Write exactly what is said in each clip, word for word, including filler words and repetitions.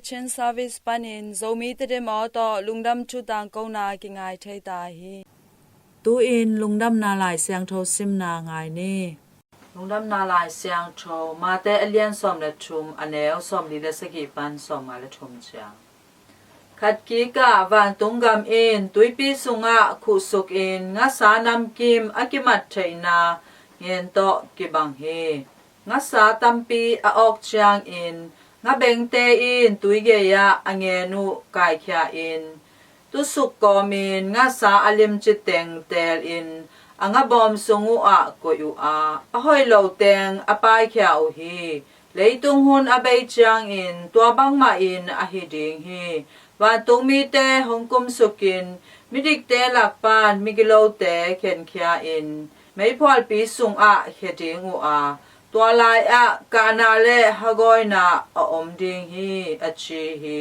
Chin Service panin Zomi Tedim aw tawh lungdam thu tangkona kingai thei ta hi. Tu-in Lungdamna Lai Siangtho simna ngai ni. Lungdamna Lai Siangtho Mate a lian sawm le thum, a neu sawmli le sagih pan sawmnga le thum ciang. Khat kikah vantung gam in tuipi sungah khuhsukin ngasa namkim a kimat theihna ngen tawh kibang hi. Ngasa tampi a awk ciangin ngabengte in tuigei-ah a ngen uh kaikhia in, tusuk kawmin ngasa a limci teng teelin a ngabawm sung uhah koih uh a, a hoih lo teng a paikhia uh hi. Leitung hun a bei ciangin tua bangmahin a hi ding hi. Vantung mite hong kumsukin midikte lakpan migilote khenkhia in meiphualpi sungah khia ding uh a, tua lai-ah kahna le hagawina a om ding hi, a ci hi.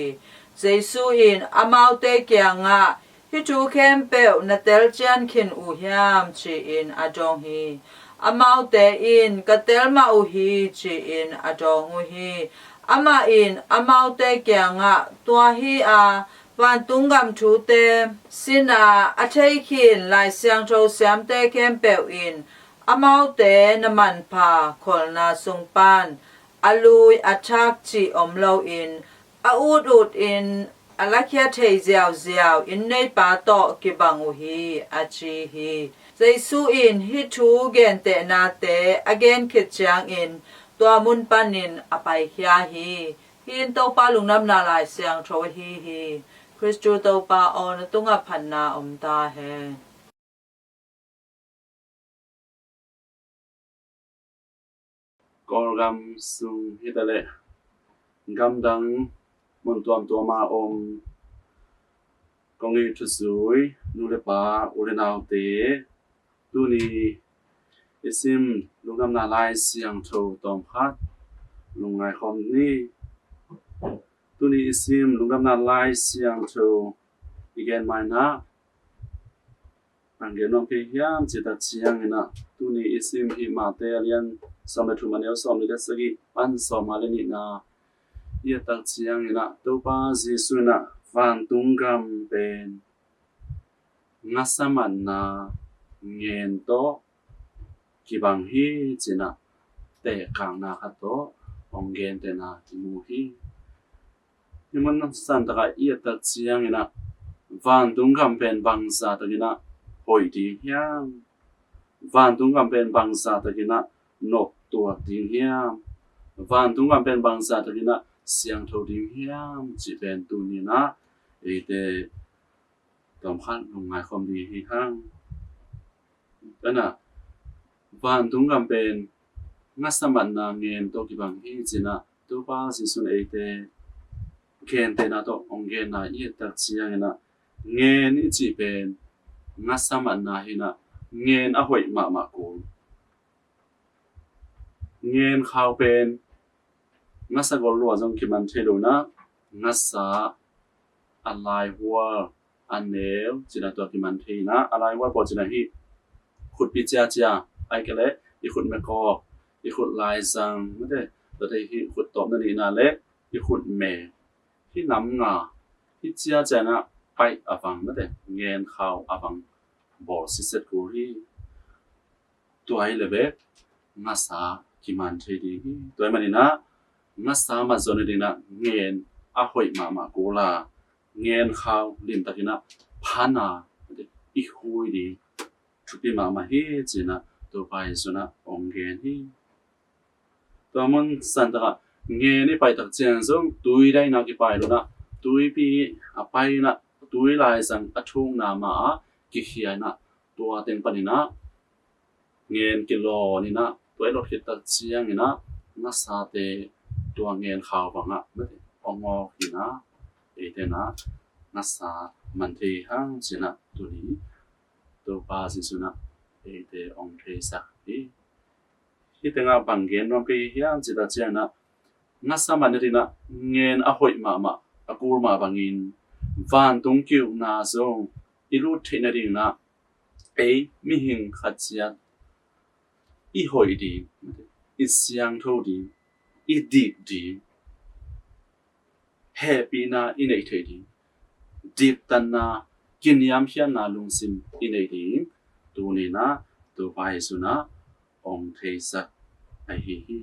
Jesu in amaute kiangah, "Hih thu khempeuh na telcian khin uh hiam?" ci-in a dong hi. Amaute in, "Ka tel mah uh hi," ci-in a dawng uh hi. Amah in amaute kiangah, "Tua hi a, vantung gam thute sin a, a thei khin Lai Siangtho siamte khempeuh in amaute na manpha kholna sung pan a lui a thak cih om loin a ut utin a lakhia thei ziauziau inn neipa tawh kibang uh hi," a ci hi. Jesu in hih thu gentehnate a gen khit ciangin tua mun panin a paikhia hi. Hih in Topa Lungdamna Lai Siangtho ahi hi. Khristu Topa aw, na tungah phatna om ta hen. Kawlgam sung hi ta leh gamdang mun tuamtuama om kong it thuzui nu le pa, u le naute, tuni i sim Lungdamna Lai Siangtho tawmkhat lungngai khawm ni. Tuni i sim Lungdamna Lai Siangtho i gen mainah bang gen nuam kei hiam cih tak cianginah, tuni i sim hih Mate a lian sawm le thum, a neu sawmli le sagih pan sawmnga le nihna i et tak cianginah, Topa Jesu inah vantung gam pen ngasa matna ngen tawh kibang hi cinah tehkakna khat tawh hong gentehna kimu hi. Hih mun santakah i et tak cianginah vantung gam pen bangza takinah hoih ding hiam? Vantung gam pen bangza takinah noptuak ding hiam? Vantung gam pen bangza takinah siangtho ding hiam cih pen tuninah eite tawmkhat lungngai khawm ding hi hang. Anah vantung gam pen ngasa matna ngen tawh kibang hi cinah Topa Jesu in eite gentehna tawh hong genna i et tak cianginah, ngen i cih pen ngasa matna hinah ngen a hoih mahmah kul. Ngen khau pen ngasa gol lua zong kiman thei lo inah, ngasa a laihual a neu cinah tua kiman thei inah, a laihual pawl cinah hih khutpi ciacia, ahih kei leh i khut mekawk, i khut laizang, mate, tua teh hih khut tawpna nihna le i khut me, hih nam nga, hih ciacia inah paih a vang, mate, ngen khau a vang bawl sitset kul hi. Tua hi le bek ngasa kiman thei ding hi. Tua hi maninah ngasa mat zawh nadinginah ngen a hoih mahmah kul a, ngen khau limtakinah phan a, i hui ding thupi mahmah hi cinah Topa Jesu inah hong gen hi. Tua mun santakah ngen i paih tak ciang zong tui daihna kipai lo inah, tuipi a pai inah tui laizang a thukna mah a kikhia inah, tua teng paninah ngen kilawn inah, tua i lot khit tak cianginah ngasate tua ngen khau bangah mate hong awk inah, eite inah ngasa man thei hang cinah tuni Topa Jesu inah eite hong theisak hi. Hih tengah bang gen nuam kei hiam cih tak cianginah, ngasa man nadinginah ngen a hoih mahmah a kul mah bangin vantung ki-ukna zong i lut theih nadinginah ei mihing khat ciat i hoih ding, i siangtho ding, i dik ding, hehpihna i neih theih ding, diktatna, kiniamkhiatna lungsim i neih ding, tuni-in ah Topa Jesu in ah hong theisak ahi hi.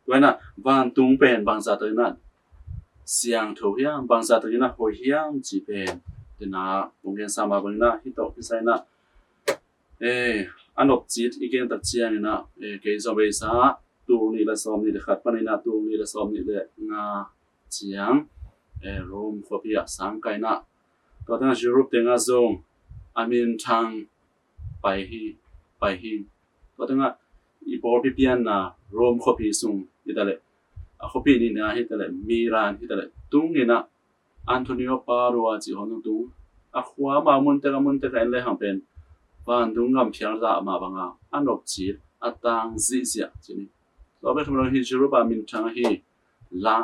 Tua in ah vantung pen bangzah takin ah siangtho hiam, bangzah takin ah hoih hiam cih pen, tu-in ah hong gensa mah bangin ah hih tawh kisai in ah, eh, a nopcit i gen tak ciangin ah, eh, kei zong beisa tul nih le sawm nih le khat panin ah tul nih le sawm nih le nga ciang, eh, Rome khuapi ah sang kah in ah, tua teng ah Europe teng ah zong a minthang pai hi, pai hi. Tua teng ah i pawlpi pianna Rome khuapi sung hi ta leh, a khuapi nihna hi ta leh, Milan hi ta leh, tung in ah Antonio Padua cih hong tung. A khua amau mun tek a, mun tek a en le hang pen vantung gam phial zah mah bang a, a nopcit, a tang zihziah cih hi. Tua bek tham lo in hih Europe a minthang ahi la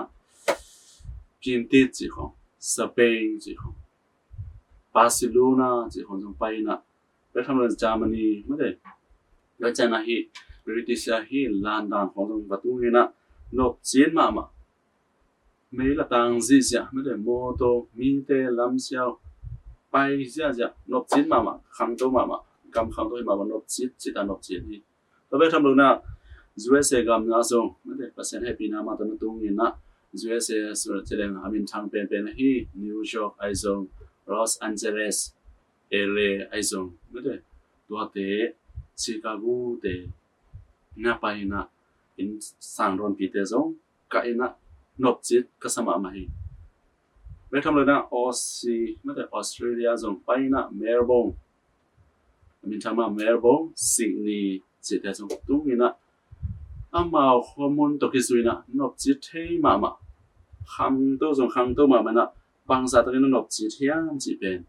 Pintit cih khong, Spain cih khong, Barcelona cih khong zong pai in ah, bek tham lo in Germany, mate, bek ciang ah hih British a hih London khong zong va tung in ah, nopcit mahmah, mei la tang zihziah, mate, mawtaw, mite, lamsiau pai ziahziah, nopcit mahmah, khangto mahmah, gam khangto hi mahmah, nopcit, cit a nopcit hi. Tua bek tham lo in ah U S A gam ah zong, mate, Pasian hehpihna mah tawh na tung in ah, U S A sung ci leng a minthang penpen ahi New York ahi zong, Los Angeles, L A ahi zong, mate, tuate, Chicago te na pai in ah, inn sangdawnpite zong kah in ah, nopcit ka sa mahmah hi. Bek tham lo in ah Aussie, mate, Australia zong pai in ah Melbourne, a minthang mah Melbourne, Sydney cihte zong tung in ah, amau khua mun tawh kizui in ah nopcit thei mahmah, khangto zong khangto mahmah in ah, bangzah takin ah nopcit hiam cih pen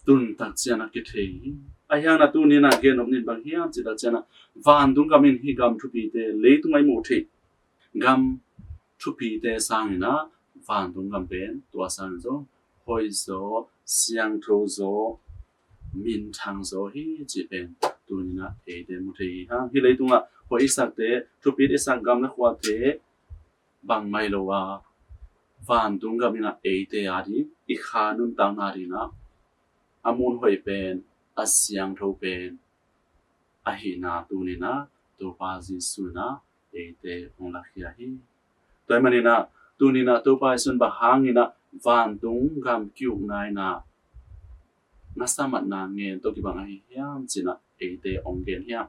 tun tak ciang ah kithei hi. Ahi hang in ah tuni in ah gen nop ning bang hiam cih tak ciang ah, vantung gam in hih gam thupite, leitung a i muh theih gam thupite sangin ah, vantung gam pen tua sangin zong hoih zaw, siangtho zaw, minthang zaw hi cih pen tuni in ah eite mu thei hi hang. Hih leitung ah hoih i sakte, thupit i sak gam le khuate bang mah hi lo a, vantung gam in ah eite a ding, i kha nuntakna ding ah a mun hoih pen, a siangtho pen ahihna tuni in ah Topa Jesu in ah eite hong lakhia hi. Tua ahih manin ah tuni in ah Topa Jesu in bang hangin ah vantung gam ki-ukna in ah ngasa matna ngen tawh kibang ahi hiam cih in ah eite hong gen hiam?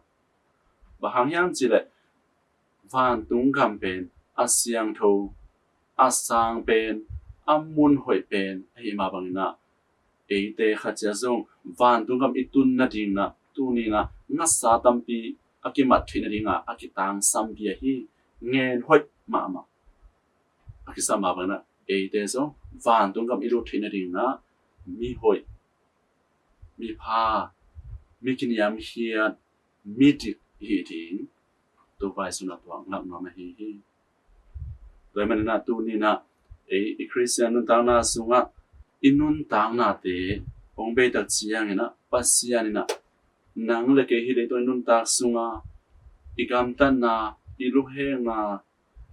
Bang hang hiam cih leh vantung gam pen a siangtho, a sang pen, a mun hoih pen ahih mah bangin ah, eite khat ciat zong vantung gam i tun nading in ah, tuni in ah ngasa tampi a kimat theih nading a, a kitangsampi ahi, ngen hoih mahmah a kisam mah bangin ah, eite zong vantung gam i lut theih nading in ah, mi hoih, mi pha, mi kiniamkhiat, mi dik i hih ding Topa Jesu in ah tua ngak nuam ahi hi. Tua ahih manin ah tuni in ah ei i Khristian nuntakna sungah i nuntaknate hong bei tak ciangin ah, Pasian in ah nang le kei hih leitung i nuntak sungah, i gamtatna, i luhekna,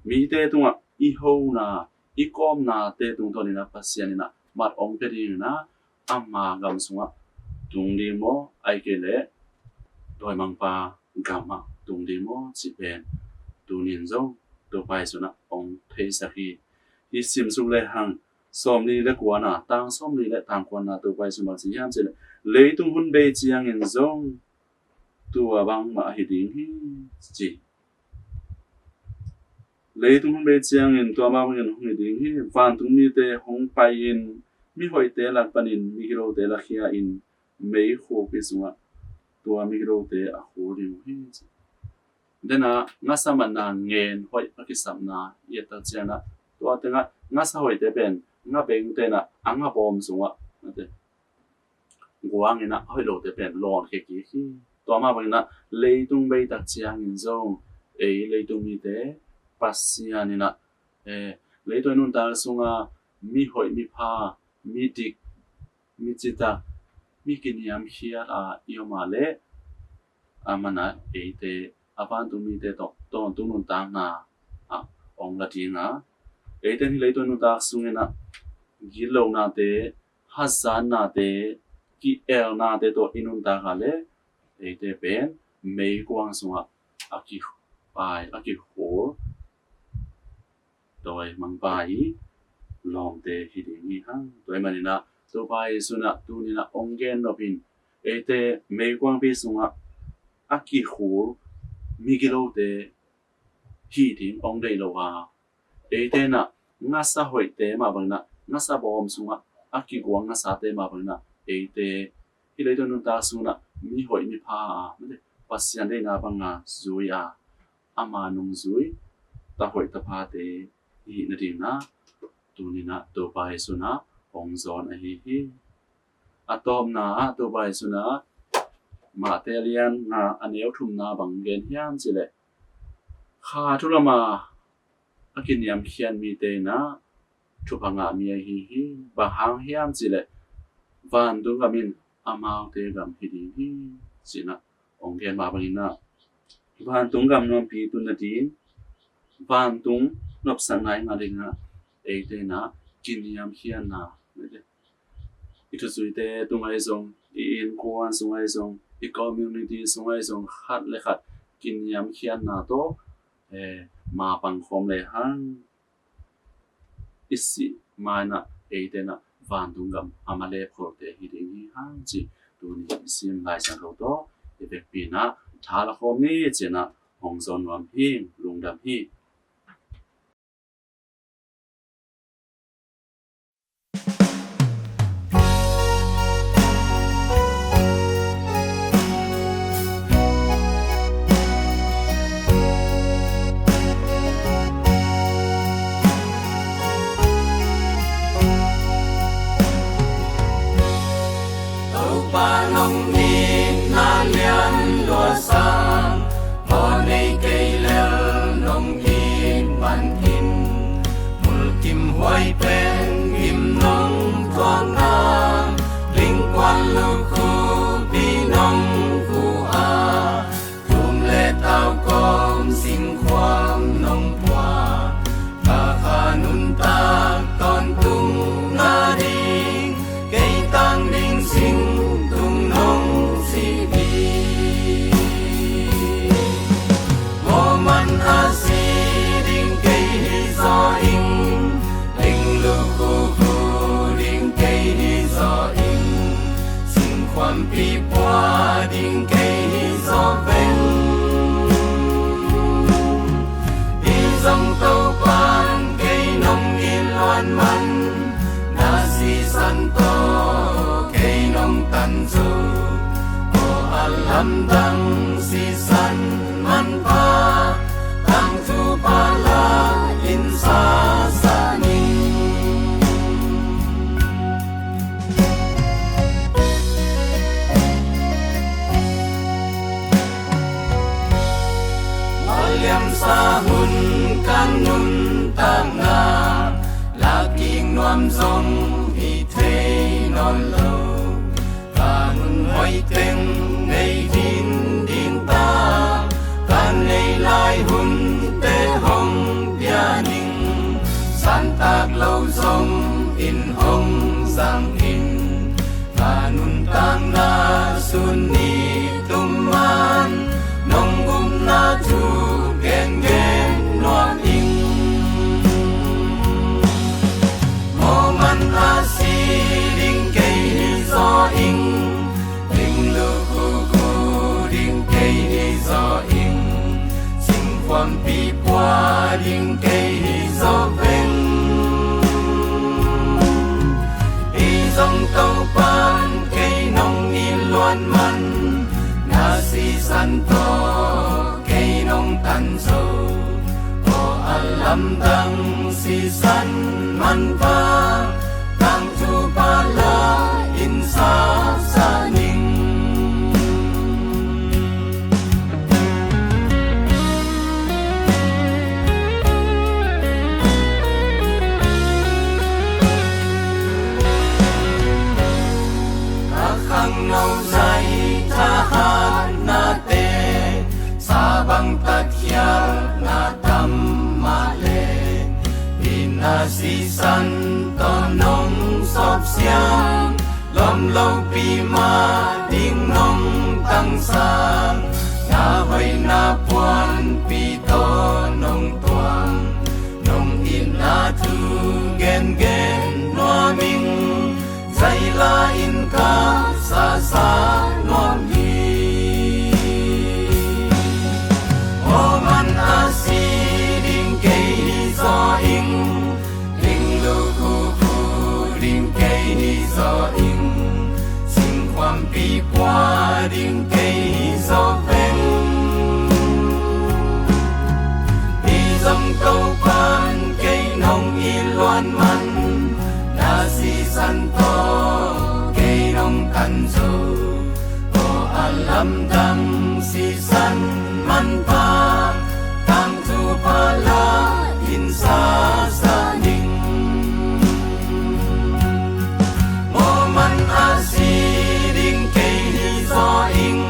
mite tungah i hona, i kawmnate tungtawn in ah Pasian in ah mat hong pia dingin ah, ama gam sungah tung ding maw, ahih kei leh dawimangpa gam ah tung ding maw cih pen tuni in zong Topa Jesu in ah hong theisak hi. Hih sim suk le hang, sawmli le kuana, tang sawmli le tang kuana Topa Jesu in bang ci hiam cih leh, leitung hun bei ciangin zong tua bangmah ahi ding hi, ci. Leitung hun bei ciangin tua bangmah hong hi ding hi. Vantung mite hong pai-in, mihoihte lak panin migilote lakhia-in, meikhu pi sungah tua migilote a khul ding uh hi, ci. Dena ngasa matna ngen hoih a kisapna i et tak ciangin ah, tua tengah ngasa hoihte pen nga bengte in ah, a nga bawm sungah, mate, guang in ah, a hoih lote pen lawn khia kik hi. Tua mah bangin ah leitung bei tak ciangin zong ei leitung mite Pasian in ah, eh, leitung i nuntak sungah mihoih, mipha, midik, micitak, mi kiniamkhiat a i om a leh, aman ah eite, a vantung mite tawh tawntung nuntakna ah hong la ding a, Eite in hih leitung nuntak sungin ah gitlonate, hazatnate, ki-elnate tawh i nuntak a leh eite pen meikuang sungah a kipai, a kikhur dawimangpa i lawmte hi ding hi hang. Tua ahih manin ah Topa Jesu in ah tuni-in ah hong gen nop in, eite meikuangpi sungah a kikhur migilote hi ding hong deih lo a, eite in ah ngasa hoihte mah bangin ah, ngasa bawm sungah a kiguang ngasate mah bangin ah, eite hih leitung nuntak sungin ah mihoih mipha a, Pasian deihna banga zui a, ama nungzui tahoih taphate i hih nadingin ah tuni-in ah Topa Jesu in ah hong zawn ahi hi. A tawpna ah Topa Jesu in ah Mate a lian nga a neu thumna bang gen hiam cih leh, kha thu lam a a kiniamkhiat mite in ah thupha ngah mi ahi hi. Bang hang hiam cih leh vantung gam in amaute gam hi ding hi, ci-in ah hong gen mah bangin ah vantung gam nuampi tun nading, vantung nopsakna i ngah dingin ah eite in ah kiniamkhiatna, i thuzuite tungah ahi zong, i innkuan sungah ahi zong, i community sungah ahi zong, khat le khat kiniamkhiatna tawh, eh, mapang khawm lehang i sih ma-in ah eite in ah vantung gam a malep kholte hi ding hi hang cih tuni i sim Lai Siangtho tawh i vekpi-in ah tha la khawm ni, ci-in ah hong zawn nuam hi. Lungdam hi. Topa nong itna lian lua sang, thaw nei kei lel nong it man in, mulkimhuai pen gim nong thuakna, lingkuan lukhupi nong khu a, tum le tau kawm singkhuam nong pua, ka kha nuntak tawntung nading, kei tang ding singtung nong si hi. Mawhman a si ding kei hi zaw ing, ling lukhu khu ding kei hi zaw ing, singkhuampi pua ding kei hi zaw veng. Hi zong Topa'n kei nong it luat man, na sisan tawh kei nong tan zo. Aw a lamdang sisan manpha, tangthu pha la in sasa ning. Mawhliamsa hun ka nuntakna, lakik nuam zong hi thei nawn lo. Ka hun hoih teng nei ding ding ta, ka nei lai hunte hong pia ning. Santak lo zong in hong zang in, ka nuntakna sun ni tum man, nong upna thu gengen nuam ing. Mawhman a si ding kei hi zaw ing, ling lukhu khu ding kei hi zaw ing, singkhuampi pua ding kei hi zaw veng. Hi zong Topa'n kei nong it luat man, na sisan tawh kei nong tan zo. Aw a lamdang sisan manpha, tangthu pha la in sasa ning. A khangno zai thahatnate, sa bang tatkhialhna tam mah leh, itna Sisan tawh nong sawpsiang, lawm lopi mah ding nong tangsak. Na hoihna puanpi tawh nong tuam, nong itna thu gengen nuam ing. Zaila in ka sasa nuam hi. Moman a si ding kei hi zaw ing, ling lukhu phu ding kei hi zaw ing, singkhuampi pua ding kei hi zaw veng. Hi zong Topan kei nong it luan man, na sisan tawh kei nong tan zo. Aw a lamdang sisan manpha, tangthu pha la in sasa ning. Moman a si ding kei hi zaw ing,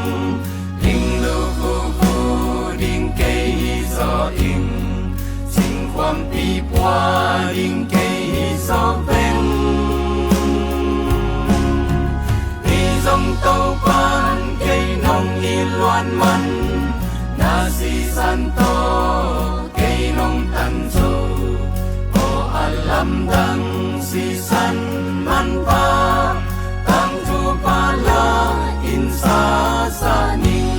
ling lukhu phu ding kei hi zaw ing, singkhuampi pua ding kei hi zaw veng. Hi zong Topan kei nong it luan man, na sisan tawh kei nong tan zo. Aw a lamdang sisan manpha, tangthu pha la in sasa ning.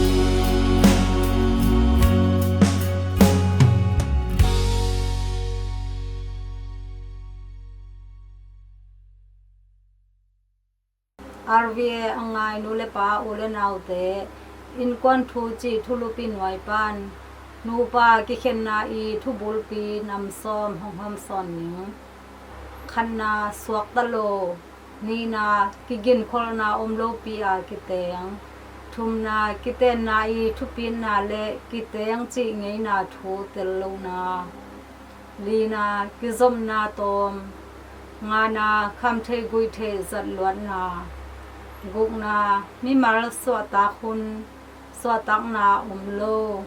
R V A a ngai nu le pa, u le naute, innkuan thu cih thulupi nuai pan nupa kikhenna i thubulpi nam sawm hong hamsawn ning. Khatna, suakta lo. Nihna, kiginkholhna om lopi a kiteng. Thumna, kitenna i thupitna le kiteng cih ngeina thu tel lohna. Lina, kizopna tawm. Ngana, khamtheih guihtheih zatluatna. Gukna, mimal suahtak hun suahtakna om lo.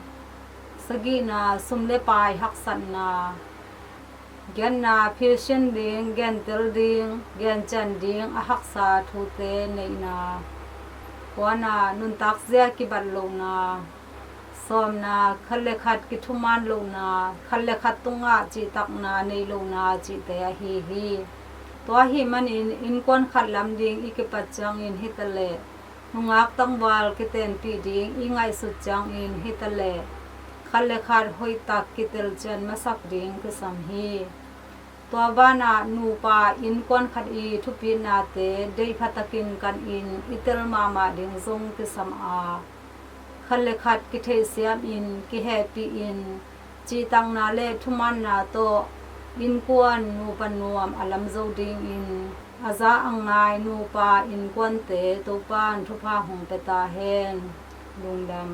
Sagihna, sum le pai haksatna. Giatna, philsian ding, gentel ding, gencian ding a haksa thute neihna. Kuana, nuntak zia kibat lohna. Sawmna, khat le khat kithuman lohna, khat le khat tungah cihtakna nei lohna cihte ahi hi. Tua ahih manin innkuan khat lam ding i kipat ciangin hitaleh, nungak tangval kitenpih ding i ngaihsut ciangin hitaleh, khat le khat hoihtak kitelcian masak ding kisam hi. Tua banah nupa innkuan khat i thupitnate deihphatakin kanin i tel mahmah ding zong kisam a, khat le khat kitheihsiamin, kihehpihin, cihtakna le thumanna tawh innkuan nupa nuam a lamzo dingin a za a ngai nupa innkuante Topan thupha hong pia ta hen. Lungdam.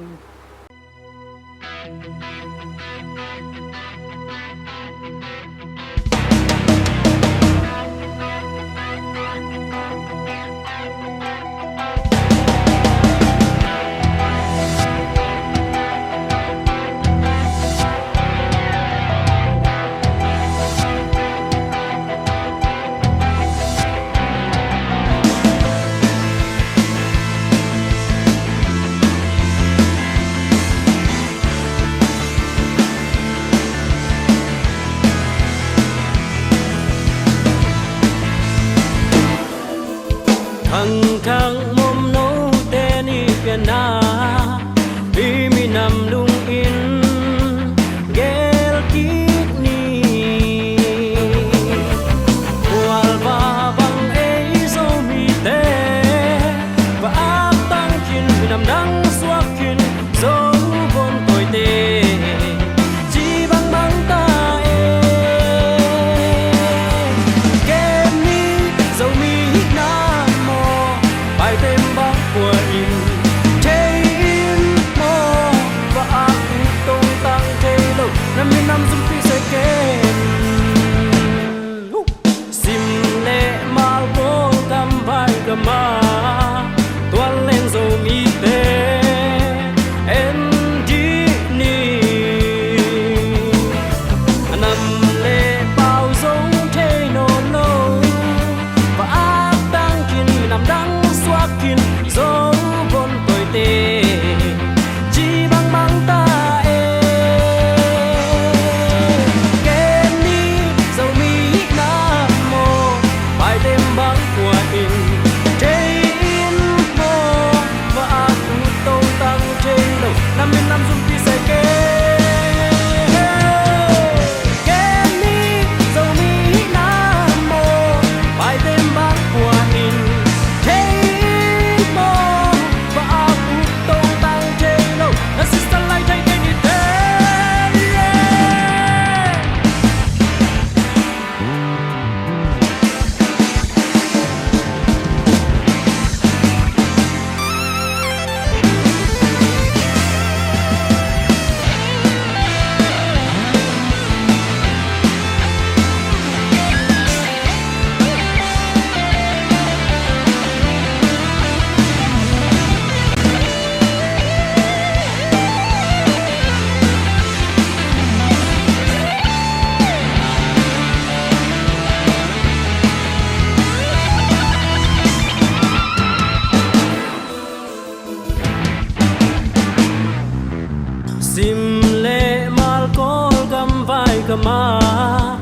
Ma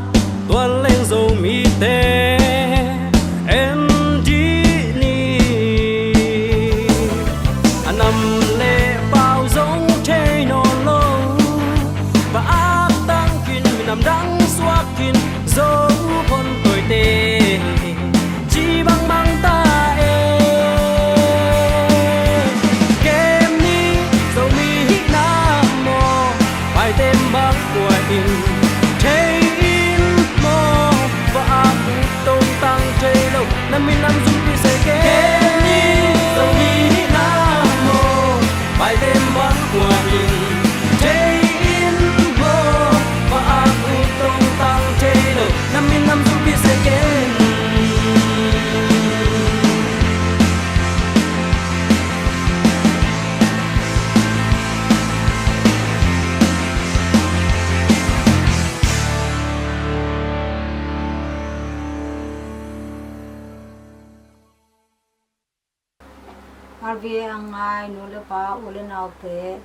tuan leng Zomite en dih ni. A nam le pau zong thei nawn lo. Ba ak tangkin minam dang suakin Zo hon toite ci bangmang ta e. Kem ni Zomi hihna maw, Paite bang kua in thei in maw, va a ut tong tang thei lo, na minam zumpi se kem ni Zomi hihna maw, Paite bang kua in thei in maw, va a ut tong tang thei lo, na minam zumpi se kem. R V A a ngai nu le pa, u le naute,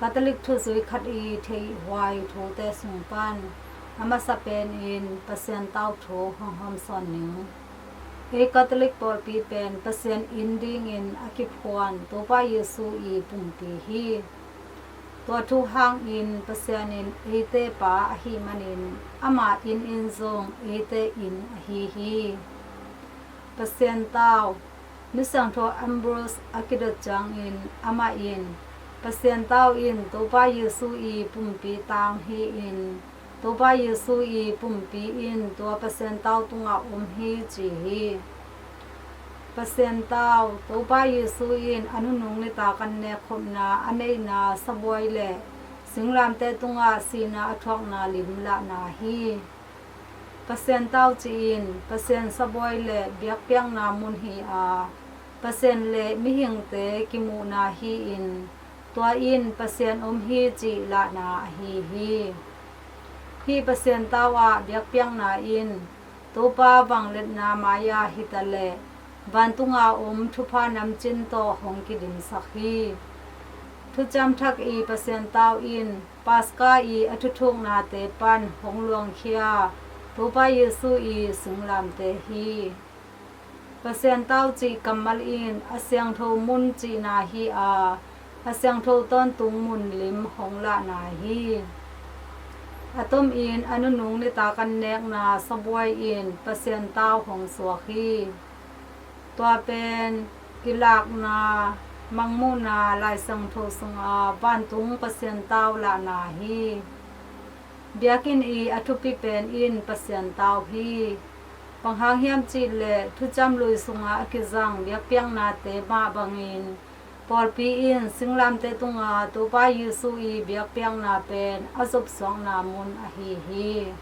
Catholic thuzui khat i theihhuai thute sung pan a masa pen in Pasian tau thu hong hawmsawn ning. Ei Catholic pawlpi pen Pasian inn dingin a kiphuan Topa Jesu i pumpi hi. Tua thu hangin Pasian in eite pa ahih manin ama inn in zong eite inn ahi hi. Pasian tau. Misiangtho Ambrose a kidot ciangin amah in Pasian tau in Topa Jesu i pumpi tang hi-in Topa Jesu i pumpi in tua Pasian tau tungah om hi ci hi. Pasian tau, Topa Jesu in a nunung nitak an nekkhopna a neihna sabuai le singlamteh tungah sihna a thuakna lim lahna hi. Pasian tau ci-in Pasian sabuai le biakpiakna mun hi a, Pasian le mihingte kimuhna hi-in tua in Pasian om hi cih lahna ahi hi. Hih Pasian tau ah biakpiakna in Topa vangliatna mai-ah hitaleh vantunga om thupha namcin tawh hong kidimsak hi. Thuciam Thak i Pasian tau in Paska i a thuthuknate pan hong luangkhia Topa Jesu i singlamteh hi. Pasian tau cih kammal in a siangtho mun cihna hi a, a siangtho tawntung mun lim hong lahna hi. A tomin a nunung nitak an nekna sabuai in Pasian tau hong suak hi. Tua pen kilakna, mangmuhna, Lai Siangtho sunga vantung Pasian tau lahna hi. Biakinn i a thupi pen in Pasian tau hi. Bang hang hiam cih leh Thuciam Lui sunga a kizang biakpiaknate mah bangin pawlpi in singlamteh tunga Topa Jesu i biakpiakna pen a zopsuakna mun ahi hi.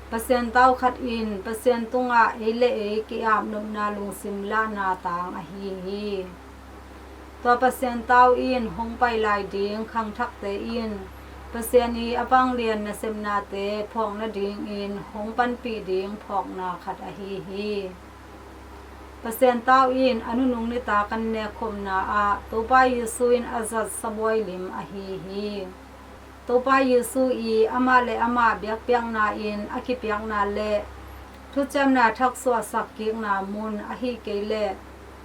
Pasian tau khat in Pasian tungah ei le ei ki-apnopna lungsim lahna tang ahi hi. Tua Pasian tau in hong pai lai ding khangthakte in Pasian i a vanglian nasepnate phawk nadingin hong panpih ding phawkna khat ahi hi. Pasian tau in a nunung nitak an nekkhopna ah Topa Jesu in a zat sabuai lim ahi hi. Topa Jesu i amah le amah biakpiakna in a kipiakna le thuciamna thak suahsak kikna mun ahih kei leh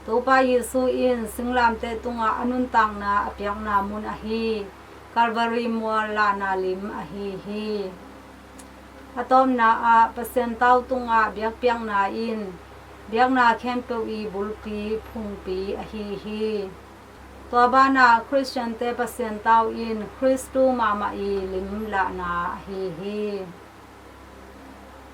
Topa Jesu in singlamteh tungah a nuntakna a piakna mun ahi Calvary mual lahna lim ahi hi. A tawpna ah Pasian tau tungah biakpiakna in biakna khempeuh i bulpi phungpi ahi hi. Tua banah Khristiante Pasian tau in Khristu mahmah i lim lahna ahi hi.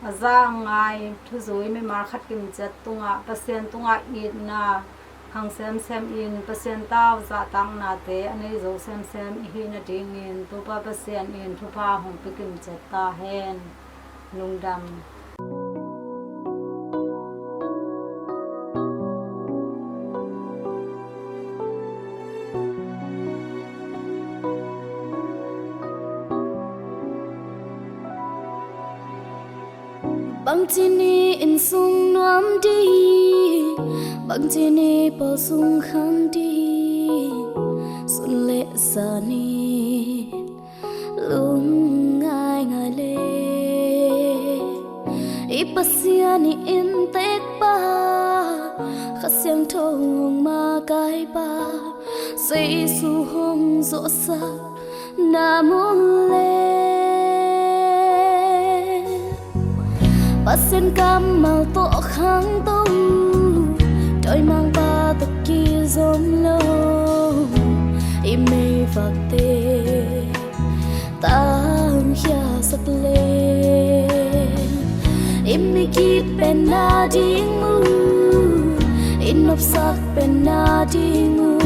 A za a ngai thuzui mimal khat kimciat tungah Pasian tungah itna khang semsem in Pasian tau zahtaknate a nei zo semsem i hih nadingin Topa Pasian in thupha hong pia kimciat ta hen. Lungdam. Bangci ni inn sung nuam ding, bangci ni pawl sung khang ding, sun le zan in lung ngaingai le. Pasian i inntek pa, Kha Siangtho hong makaipa, Jesu hong zawhsak na mu le, Pasian kammal tawh khangto, dawimangpa tawh kizom lo i meivakte tangkhia sak le, i migit pen na ding uh, i nopsak pen na ding uh,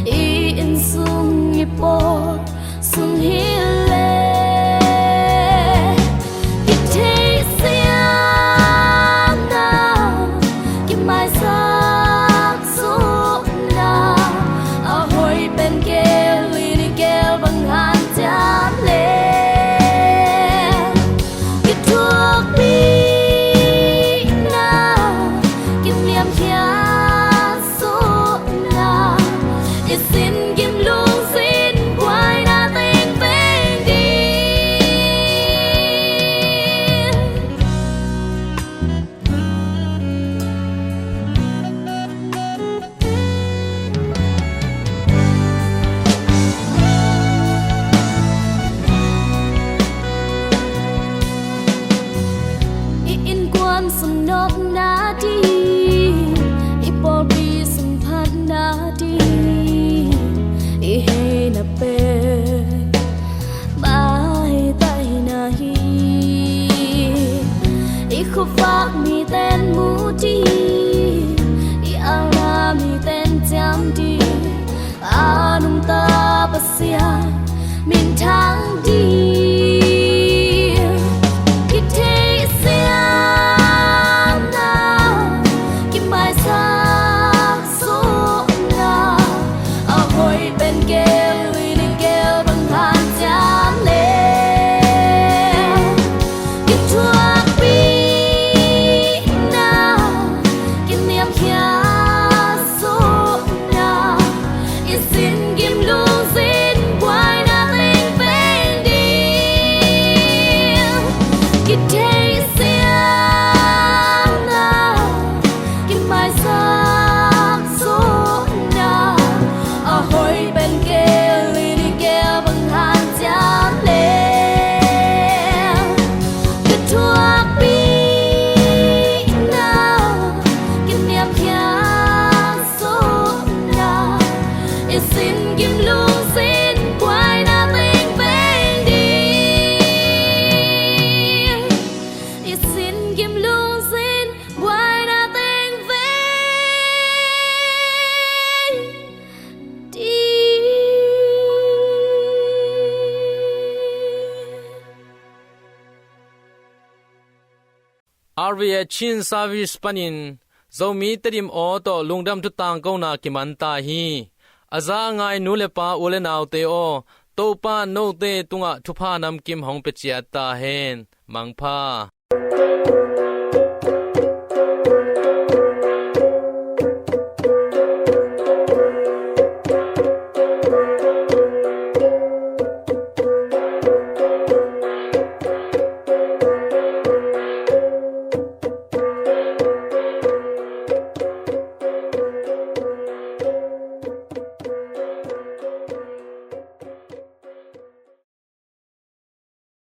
i innsung i pawl sung hi le, kitheihsiamna, kimaisak sukna, a hoih pen gel in i gel bang hanciam le, kithuakpihna, kiniamkhiat sukna, i sin gim lungsim buaina teng veng ding. I innkuan sung nopna ding, i pawlpi sung phatna ding, i heina pen maitaina hi. I khuavak miten mu ding, i alna miten ciam ding, a nungta Pasian minthang ding. Kitheihsiamna, kimaisak sukna, a hoih pen gel in i gel bang hanciam le, kithuakpihna, kiniamkhiat sukna, i sin gim lungsim buaina teng veng ding. Kitheihsiamna, kimaisak sukna, a hoih pen gel in i gel bang hanciam le, kithuakpihna, kiniamkhiat sukna, i sin gim lungsim buaina teng veng ding. I sin gim lungsim buaina teng veng ding. R V A Chin Service panin Zomi Tedim aw tawh lungdam thu tangkona kiman ta hi. A za a ngai nu le pa, u le naute aw, Topa note tungah thupha namkim hong pia ciat ta hen. Mangpha.